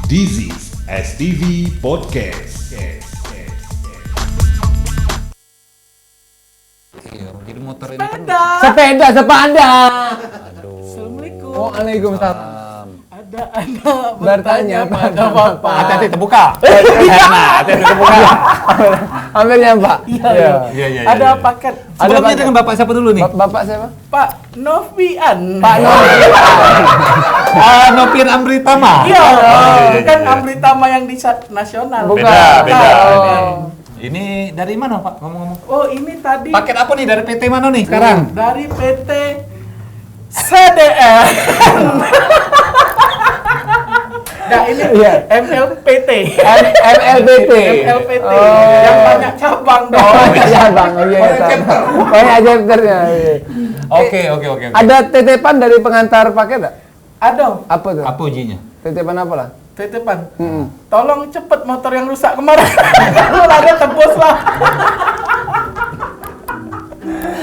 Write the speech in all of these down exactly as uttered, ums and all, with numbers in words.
This is S T V Podcast. Iya, jadi motor ini kan sepeda. Sepeda, sepeda. Aduh. Assalamualaikum. Waalaikumsalam. Ada anak bertanya pada Bapak. Hati-hati terbuka. Nah, hati-hati terbuka. Ambilnya, Pak. Iya, iya. Iya, iya, iya. Ada paket. Sebelumnya dengan Bapak siapa dulu nih? Ba-, Bapak siapa? Pak Novian. Pak Novian. Ah, Novian Amritama. Iya. Oh, iya, iya, kan iya. Amritama yang di sa-, nasional. Bukan. Beda, beda. Oh. Ini dari mana, Pak, ngomong-ngomong? Oh, ini tadi. Paket apa nih? Dari P T mana nih sekarang? Dari P T C D N. Nah, ini iya. M L P T. M-, M L P T. M L P T. Oh. Yang banyak cabang dong. Oh, banyak cabang. Oh, iya, iya. Banyak chapter. Banyak chapternya. Iya. Oke, oke, oke, oke. Ada titipan dari pengantar paket enggak? Ada. Apa tuh? Apa ujinya? Titipan apa lah? Titipan. Hmm. Tolong cepet motor yang rusak kemarin. Kalau ada tebus lah.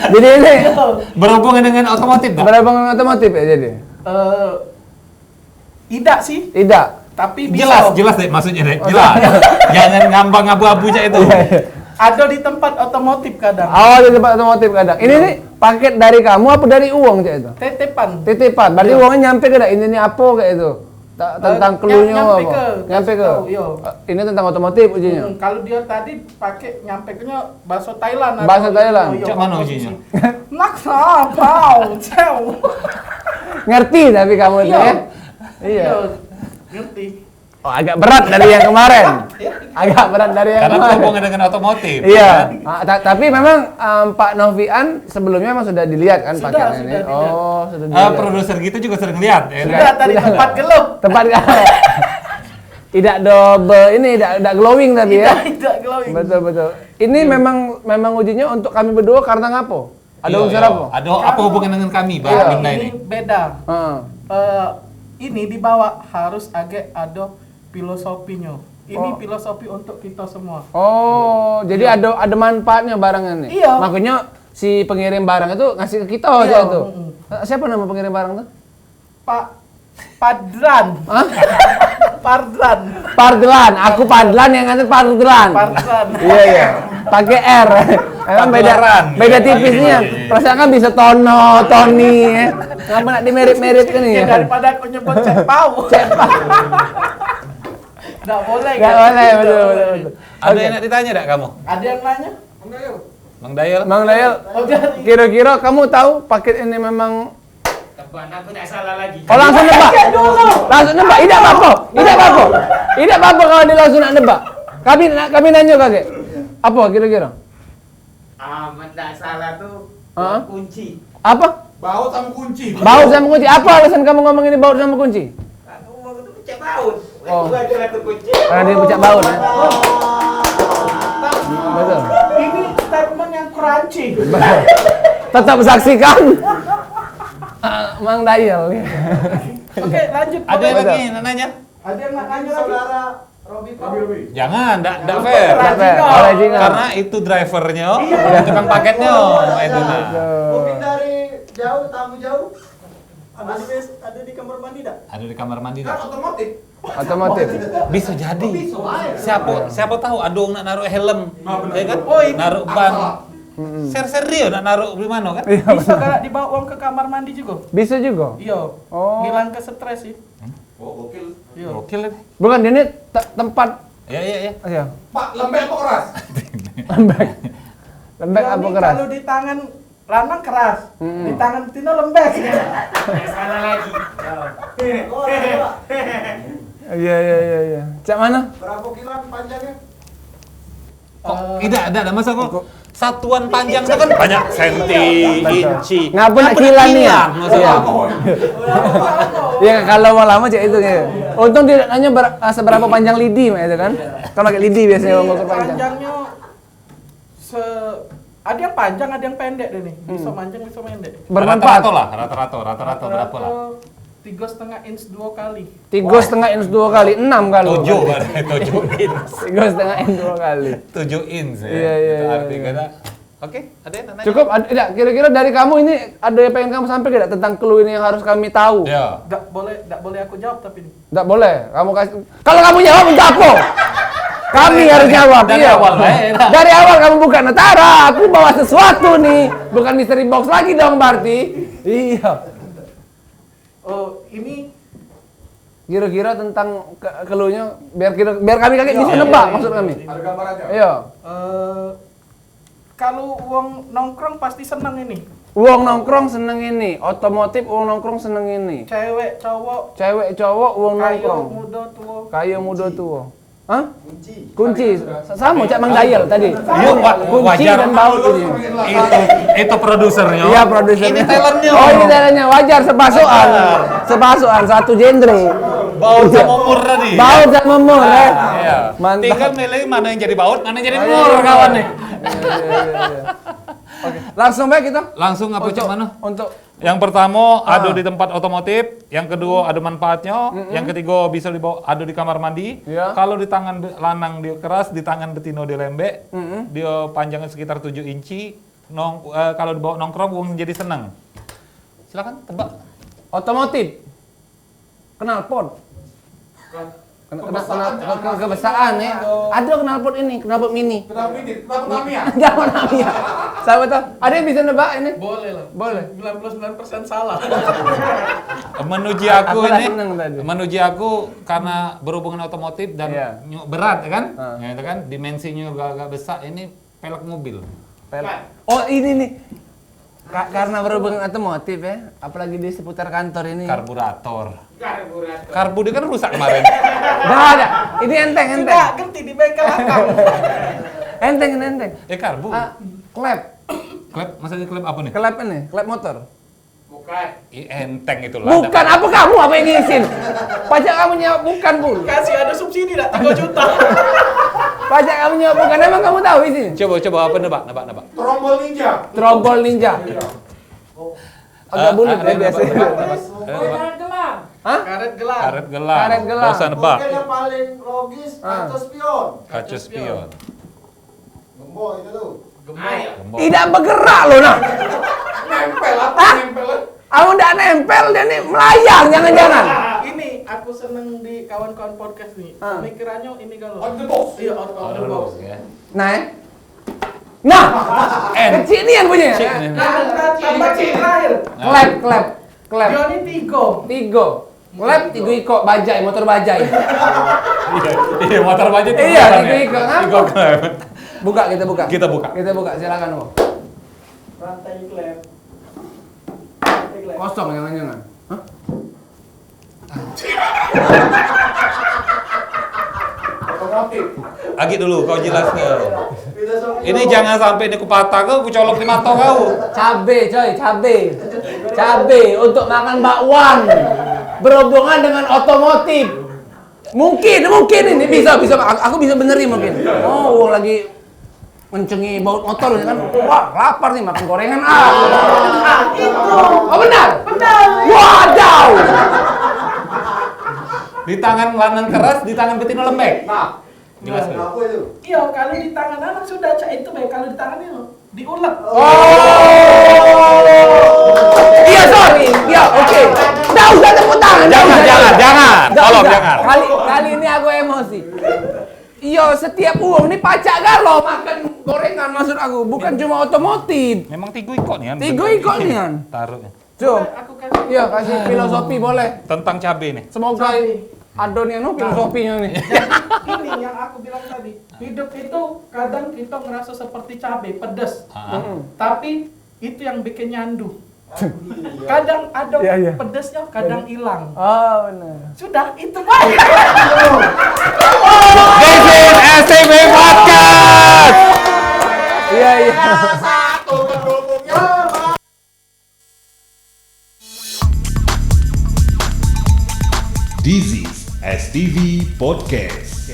Jadi ini berhubungan dengan otomotif tak? Berhubungan dengan otomotif ya jadi? Eh, idak sih. Idak. Tapi bisa. Jelas, jelas deh maksudnya deh. Oh, jelas. Jelas. Jangan ngambang abu-abu cak itu. Iya, iya. Ada di tempat otomotif kadang. Oh, di tempat otomotif kadang. Ini nih paket dari kamu apa dari uang cak itu? Titipan. Titipan. Berarti uangnya nyampe ke dak? Ini nih apa kayak itu? Ta-, tentang eh, clue-nya nyampe apa? Ke, nyampe ke? Tahu, iya. Eh, ini tentang otomotif ujinya. Hmm, kalau dia tadi pakai nyampe ke nya bahasa Thailand. Bahasa Thailand. Iya, cak mana ujinya? Nak apa? Ceu. Ngerti tapi kamu tuh ya? Iya. Iya, ngerti. Oh, agak berat dari yang kemarin. Agak berat dari yang kemarin. Karena berhubungan dengan otomotif. Iya. Ah, ta-, tapi memang, em, Pak Novian sebelumnya memang sudah dilihat kan pakaiannya ini? Sudah, sudah dilihat. Oh, sudah dilihat. Ah, produser kita juga sering lihat, ya. Sudah, tadi tempat gelap. Tempat gelap. Tidak double ini, tidak, tidak glowing tapi ya. Tidak, tidak glowing. Betul, betul. Ini memang, memang ujinya untuk kami berdua karena ngapo? Ada urusan apa? Ada apa hubungan dengan kami, Bang? Iya. Ini beda. Heeh. Eh, ini dibawa harus agak ada filosofinya. Ini filosofi untuk kita semua. Oh, jadi ada, ada manfaatnya barang ini. Iya. Makanya si pengirim barang itu ngasih ke kita aja tuh. Mm-mm. Eh, siapa nama pengirim barang tuh? Pak Padran. Hah? Pardran. Pardran, aku Padlan yang nganter Pardran. Pardran. Iya, iya. Pakai R. Emang beda, beda tipisnya. Iya, iya, iya. Perasaan kan bisa Tono, Toni, ya. Ngapa nak dimerit-merit kan ya? Ya, daripada aku nyebut Cek Pau. Cek Pau. Nggak boleh, kan? Nggak boleh, betul, betul, betul. Ada yang nak ditanya nggak kamu? Ada yang nanya? Mang Dayel. Mang Dayel. Oh, jadi. Kira-kira kamu tahu paket ini memang Teban, aku tak salah lagi. Oh, langsung nebak. Langsung nebak. Idak apa-apa. Idak apa-apa. Idak apa-apa kalau dia langsung nak nebak. Kami nak, kami nanya kagek. Apa kira-kira? Ah, men tak salah tu kunci. Apa? Baut sama kunci. Baut sama kunci. Apa alasan kamu ngomong ini baut sama kunci? Aku mau tu pecah baut. Oh. Aku ada lah tu kunci. Karena dia pecah baut, ya. Betul. Ini statement yang crunchy. Tetap saksikan. Ah, Mang Dayel. Oke, lanjut. Ada lagi nak nanya? Ada yang nak nanya lagi? Saudara Robi Pau. Jangan, ndak, ndak fair. Ndak fair. Original. Karena itu drivernya, tukang paketnya, itu nah. Mungkin dari jauh, tamu jauh. Ada di, ada di kamar mandi dak? Ada di kamar mandi dak? Kan otomotif. Otomotif. Bisa jadi. Siapa, siapa tahu ada orang nak naruh helm, ya kan? Oh, ini. Naruh ban. Ser-ser dia nak naruh di mana kan? Bisa galak dibawa uang ke kamar mandi juga? Bisa juga? Iya. Oh. Ngilangke stres sih. Oh, gokil. Iya. Gokil ini. Bukan, ini te-, tempat. Iya, iya, iya. Iya. Pak, lembek apa keras? Lembek. Lembek apa keras? Kalau di tangan lanang keras, di tangan betina lembek. Salah lagi. Iya, iya, iya, iya. Cak mana? Berapa kiloan panjangnya? Kok idak, idak, idak masuk kok. Satuan panjang tu kan banyak senti, inci. Ngapa nak kilan ni ya? Maksudnya. Iya. Ya, kalau mau lama cak itu ya. Untung dia nanya ber-, ah, seberapa panjang lidi, mak, itu kan? Kan pakai lidi biasanya orang ngukur panjang. Panjangnya se-, ada yang panjang, ada yang pendek deh nih. Bisa manjang, bisa pendek. Bermanfaat. Rata-rata lah, rata-rata, rata-rata berapa lah? Tiga setengah inch dua kali. Tiga setengah inch dua kali, enam kali. Tujuh, tujuh inch. Tiga setengah inch dua kali. Tujuh inch ya. Iya, iya, iya. Itu arti kata. Oke, ada yang nak nanya? Cukup, ad- tidak, kira-kira dari kamu ini ada yang pengen kamu sampaikan tidak tentang clue ini yang harus kami tahu? Ya. Nggak boleh, nggak boleh aku jawab tapi ini. Nggak boleh, kamu kasih. Kalau kamu jawab, untuk apa? Kami harus jawab, dari iya. Awal, eh, nah. Dari awal kamu buka Natara, aku bawa sesuatu nih. Bukan mystery box lagi dong berarti. Iya. Oh, ini kira-kira tentang ke- clue-nya, biar kira, biar kami kagek bisa nebak, maksud kami. Ada gambarannya? Iya. Eh, kalau wong nongkrong pasti seneng ini. Wong nongkrong seneng ini, otomotif wong nongkrong seneng ini. Cewek, cowok, cewek, cowok, wong nongkrong. Kayo, mudo, tuo. Kayo, mudo, tuo. Hah? Kunci. Kunci. Sama cak Mang Dayal tadi. Iya, wa- kunci wajar. Dan baut ini. Itu, itu produsernya. Iya, produsernya. Ini talentnya. Oh, ini talentnya. Wajar, sepasukan. Wajar. Sepasukan, satu genre. Baut sama mur tadi. Baut sama mur, eh. Iya. Mantap. Tinggal milih mana yang jadi baut, mana yang jadi mur, kawan nih. Iya, iya, iya, iya. Oke, langsung baik kita. Langsung apa, cak mana? Untuk Yang pertamo, ado di tempat otomotif, yang keduo, ado manfaatnyo, yang ketigo, biso dibawa, ado di kamar mandi. Iya. Kalau di tangan be- lanang dio keras, di tangan betino dio lembek, dio panjangnya sekitar tujuh inci. Nong, eh, kalau dibawa nongkrong, wong jadi seneng. Silakan tebak. Otomotif. Knalpot. Kena, kena, kena, kena kebesaan, ya. Ada knalpot ini, knalpot mini. Knalpot mini, knalpot Tamiya. Knalpot Tamiya. Siapa tahu? Ada yang bisa nebak ini? Boleh lah. Boleh. Sembilan puluh sembilan persen salah. Menuji aku ini, menuji aku karena berhubungan otomotif dan nyu- berat, ya kan? Ya, itu kan, dimensinya juga agak besar, ini pelek mobil. Pelek. Oh, ini nih. Ka- karena berhubungan otomotif ya, apalagi di seputar kantor ini. Karburator. Karburator. Karbu dia kan rusak kemarin. Dah ada. Ini enteng, enteng. Sudah ganti di bengkel akang. Enteng, ini enteng. Eh, karbu. Ah, klep. Klep, maksudnya klep apa nih? Klep ini, klep motor. Bukan. Ih, enteng itu lah. Bukan, apa kamu apa yang ngisin? Pajak kamu nyewa bukan, Bul. Kasih ada subsidi dak tiga juta. Pajak kamu nyewa bukan, emang kamu tahu isi? Coba, coba apa, nebak, nebak, nebak. Trombol ninja. Trombol ninja. Iya. Agak bulat ya biasanya. Karet gelang. Hah? Karet gelang. Karet gelang. Karet gelang. Dosa nebak. Mungkin yang paling logis, kaca spion. Kaca spion. Gembok itu tuh. Gembok. Gembok. Tidak bergerak loh, nah. Nempel apa? Hah? Nempel. Aku ndak nempel, dia ni melayang, jangan-jangan. Ini aku seneng di kawan-kawan podcast nih. Ah. Pemikirannya ini kalau on the box. Iya, on, on the box. Ya. Nah, eh. Nah, kecil ni yang punya. Cik ni. Nah, tambah cik terakhir. Klep, klep, klep. Dia ni tiga. Tiga. Klep, tiga ikok bajai, motor bajai. Iya, iya, motor bajai tiga ikok. Iya, tiga ikok, kan? Tiga klep. Buka, kita buka. Kita buka. Kita buka, silakan, Bang. Rantai klep. Rantai klep. Kosong, jangan-jangan. Hah? Agak dulu, kau jelaskan. Ini jangan sampai ini ku patah kau, ku colok di mata kau. Cabe, coy, cabe. Cabe untuk makan bakwan. Berhubungan dengan otomotif. Mungkin, mungkin ini bisa, bisa. Aku, aku bisa benerin mungkin. Oh, wong lagi ngencengi baut motor ya kan. Wah, lapar nih makan gorengan ah. Oh, benar? Benar. Wadaw. Di tangan lanang keras, di tangan betino lembek. Nah. Jelas tuh. Apa itu? Iya, kalau di tangan anak sudah cak itu baik, kalau di tangan ini loh, diulek. Oh. Iya, sorry. Iya, oke. Nggak usah tepuk tangan. Nggak usah, jangan, jangan. Nggak usah. Tolong, jangan. Kali, kali ini aku emosi. Iya, setiap uang ni pacak galo makan gorengan, maksud aku. Bukan cuma otomotif. Memang tiga ikok nian. Tiga ikok nian. Taruh. Cuk. Boleh aku kasih? Iya, kasih filosofi boleh. Tentang cabe nih. Semoga ada nih, anu, filosofinya nih. Ini yang aku bilang tadi. Hidup itu kadang kita ngerasa seperti cabe, pedes. Ah. Mm-mm. Tapi itu yang bikin nyandu. Kadang ada pedesnya, kadang hilang. Oh, benar. Sudah, itu baik. This is S T V Podcast. Iya, iya. This is S T V Podcast.